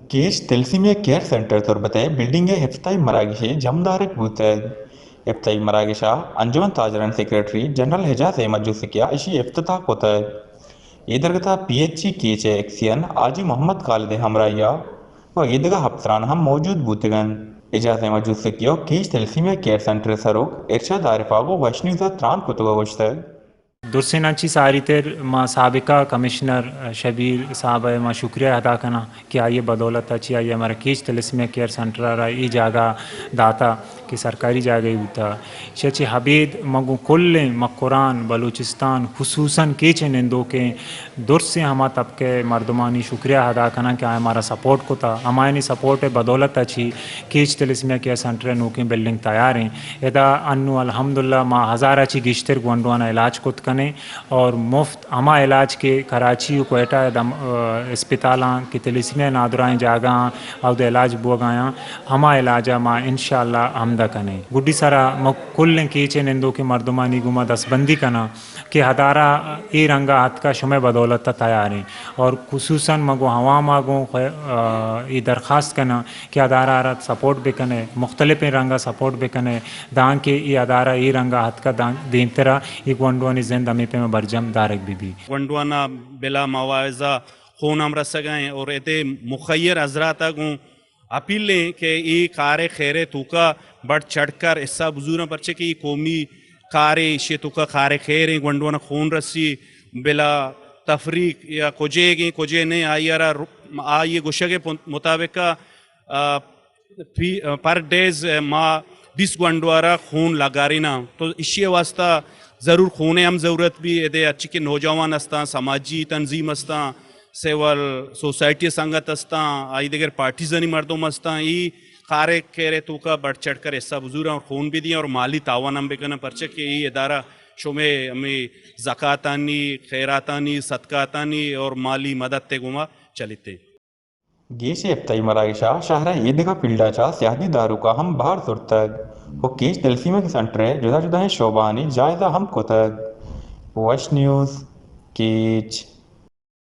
Catch thalassaemia care centre تربت ءِ بلڈنگ ءِ افتتاحی مراگش ءِ جمدارگ بوتگ۔ افتتاحی مراگش ءَ انجمن تاجرانی سیکرٹری جنرل حجاز احمد جوسفیا اشی افتتاح کتگ۔ اے درگت ءَ پی ایچ ای کیچ ءِ ایکسیئن حاجی محمد خالد ءِ ہمراہی ءَ و ایدگہ افسران ہم موجود بوتگ انت۔ حجاز احمد جوسفیا کیچ تھیلیسیمیا کیئر سینٹر ءِ سروک ارشاد عارف ءَ گوں وش نیوز ءَ تران کتگ ءُ گوشتگ۔ درسیں انچی ساری تر ما سابقہ کمشنر شبیر صاحب ءِ ما شکریہ ادا کناں کہ آئی ءِ بدولت ءَ چی آئی ءَ مارا کیچ تھیلیسیمیا کیئر سینٹر ءَ را اے جاگہ داتا کہ سرکاری جاگہ بوتا۔ ایشی ءَ چہ ابید ما گوں کلیں مکران، بلوچستان، خصوصاً کیچ ءِ نندوکیں درسیں ہما طبقہ ءِ مردمانی شکریہ ادا کناں کہ آیاں مارا سپورٹ کتا۔ ہمایانی سپورٹ ءِ بدولت ءَ چی کیچ تھیلیسیمیا کیئر سینٹر ءِ نوکیں بلڈنگ تیار ایں۔ ادا انو الحمدللہ ما ہزار ءَ چی گیشتر گونڈوانا علاج کت کنیں اور مفت ہما علاج کہ کراچی و کوئٹہ ءِ دم-، ا، اسپتالاں کہ تھیلیسیمیا ءِ نادراہیں جاگہاں اود ءَ علاج بوگایاں، ہما علاج ءَ ما انشاءاللہ ہمدا کنیں۔ گڈی سرا ما کلیں کیچ ءِ نندوکیں مردمانی گوما دستبندی کناں کہ ادارہ اے رنگ ءَ اتکا شمئے بدولت ءَ تیار ایں اور خصوصاً ما گوں عوام ءَ گوں خو-، ا، اے درخواست کناں کہ ادارہ ءَ را سپورٹ بکنے، مختلفیں رنگ ءَ سپورٹ بکنے، دانکہ اے ادارہ اے رنگ ءَ اتکا دان-، دیمترا اے گونڈوانی زند ہمے پیم ءَ برجم دارگ بہ بی۔ گونڈوانا بلا معاوضہ خون ہم رسگا ایں اور ادے مخیر حضرات ءَ گوں اپیل ایں کہ اے کار ءِ خیر ءِ توکا بڑھ چڑھ کر حصہ بزوراں، پرچہ کہ اے قومی کارے، ایشی ءِ توکا کار ءِ خیر ایں، گونڈوانا خون رسی، بلا تفریق یا کجیگیں کجے نے، آئی ءَ را ر-، آئی ءِ گوشگ ءِ پن-، مطابق ءَ، آ، فی-، آ، پر ڈیز، آ، ما بیست گونڈو ءَ را خون لگاریناں۔ تو ایشی ءِ واسطہ ضرور خونے ہم ضرورت بی، ادے ہرچی کہ نوجوان استاں، سماجی تنظیم استاں، سول سوسائٹی ءِ سنگت استاں، آئی دگر پارٹیزانی مردم استاں، ای کار ءِ خیر ءِ توکا بڑھ چڑھ کر حصہ بزوراں اور خون بدیاں اور مالی تعاون ہم بکناں، پرچہ کہ ای ادارہ شمے ہمے زکاتانی، خیراتانی، صدقاتانی اور مالی مدد ءِ گوما چلیتے۔ گیش ءِ افتتاحی مراگش ءَ شہر ءِ ایدگہ فیلڈ ءَ چہ سیادی داروکاں ہم بہر زرتگ و کیچ تھیلیسیمیا کیئر سینٹر ءِ جدا جدائیں شعبہانی جائزہ ہم کتگ۔ وش نیوز، کیچ۔